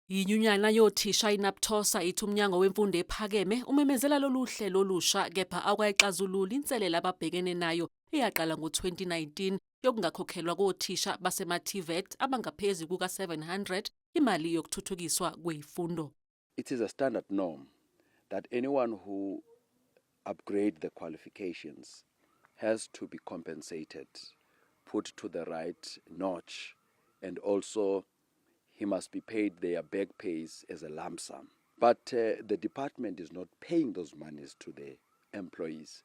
Inyunyana yothisha iNaptosa ithi umnyango wemfundo ephakeme umemezela lolu hlelo olusha kepha awukayixazululi inselelo ababhekene nayo eyaqala ngo-2019 yokungakhokhelwa kothisha basema-TVET abangaphezu kuka-700 imali yokuthuthukiswa kwey'fundo. It is a standard norm that anyone who upgrade the qualifications has to be compensated, put to the right notch, and also he must be paid their back pays as a lump sum. But the department is not paying those monies to the employees.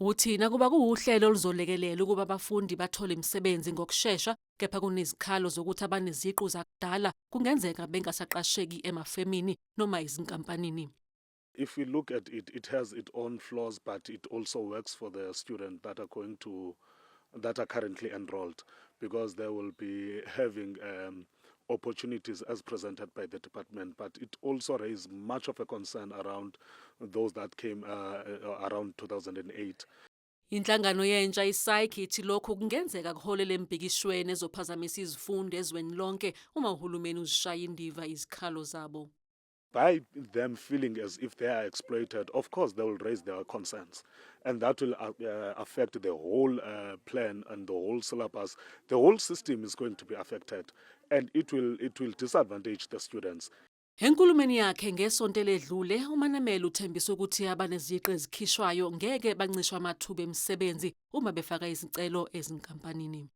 Uthi nakuba kuwuhlelo oluzolekelela ukuba abafundi bathole imisebenzi ngokushesha kepha kunezikhalo zokuthi abaneziqu zakudala kungenzeka bengasaqasheki emafemini noma izinkampanini. If we look at it, it has its own flaws, but it also works for the student that are currently enrolled, because they will be having opportunities as presented by the department. But it also raised much of a concern around those that came around 2008. Inhlangano yentsha iSAIC ithi lokhu kungenzeka kuholele embhikishweni ezophazamisa izifundo ezweni lonke uma uhulumeni uzishaya indiva izikhalo zabo. By them feeling as if they are exploited, of course they will raise their concerns. And that will affect the whole plan and the whole syllabus. The whole system is going to be affected and it will disadvantage the students. Enkulumeni yakhe ngesonto eledlule, uManamela uthembisa ukuthi abaneziqu ezikhishwayo ngeke bancishwe amathuba emisebenzi uma befaka izicelo ezinkampanini.